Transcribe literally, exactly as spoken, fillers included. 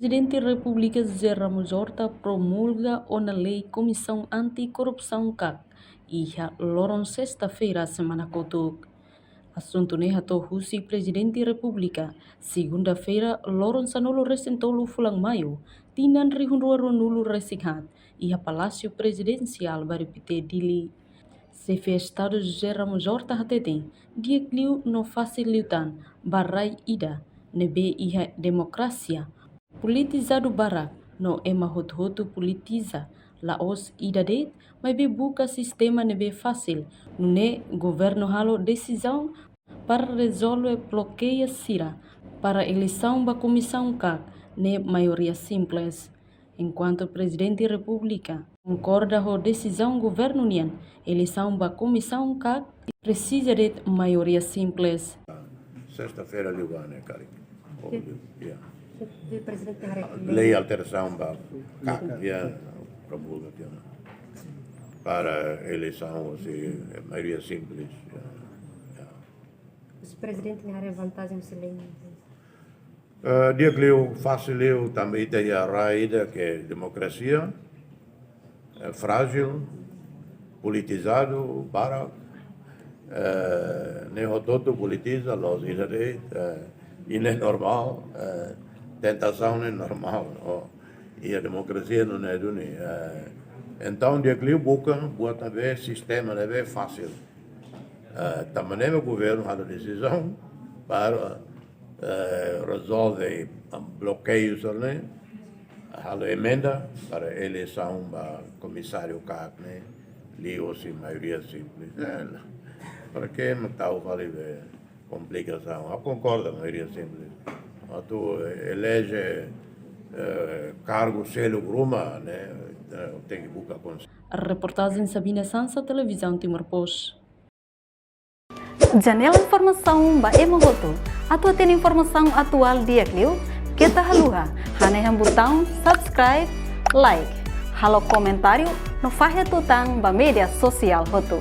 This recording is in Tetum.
Prezidente Repúblika José Ramos Horta promulga ona lei Komisaun Anti-Korrupsaun kak iha loron sesta-feira semana kotuk. Asuntu ne'e hato'o husi Prezidente Repúblika, segunda-feira, loron sanulu-resin-tolu fulan Maiu, tinan rihun rua ruanulu-resin-haat, iha Palásiu Prezidensiál Bairru Pité, Dili. Xefe Estadu José Ramos Horta hateten, di'ak liu no fasil liután ba rai ida ne'ebé iha demokrasia, politizadu barak no ema hotu-hotu politiza, la'ós ida de'it, maibé buka sistema ne'ebé fasil, nune'e governu halo desizaun para rezolve blokeia sira para eleisaun ba komisaun kak ne'e maioria simples. Enkuantu Prezidente Repúblika konkorda ho desizaun governu nian, eleisaun ba komisaun kak presiza de'it maioria simples. Sesta-feira liubá ne'e karik. Oh, ya. De Prezidente haree lei alterasaun ba kak, ya, promulga tiha ona. Para eleisaun, se maioria simples, ya, ya. Prezidente haree vantajen husi lei ne'e? Eh, di'ak liu, fasil liu, tanba ita iha rai ida ke demokrasia, eh, frájil, politizadu barak, eh, ne'e hotu-hotu politiza, la'ós ida de'it, eh, i ne'e normál, eh, tentasaun ne'e normál, no? Iha demokrasia nune'e duni, eh, entaun di'ak liu buka, buat ne'ebé sistema ne'ebé fasil. Eh, tanba ne'e mak governu halo desizaun para, eh, rezolve, ah, blokeiu sira-ne'e, halo emenda para eleisaun ba komisáriu kak ne'e liuhusi maioria simples. Eh, para ke mak tau fali be komplikasaun? Ha'u konkorda maioria simples. Atu eleje, eh, kargu seluk ruma, ne'e, eh, tenke buka konsensu. Reportajen Sabina Sansa, Televizaun Timor Post. Janela informasaun ba ema hotu. Atu hatene informasaun atuál di'ak liu, keta haluha hanehan butaun subscribe, like, halo komentáriu no fahe tutan ba média sosiál hotu.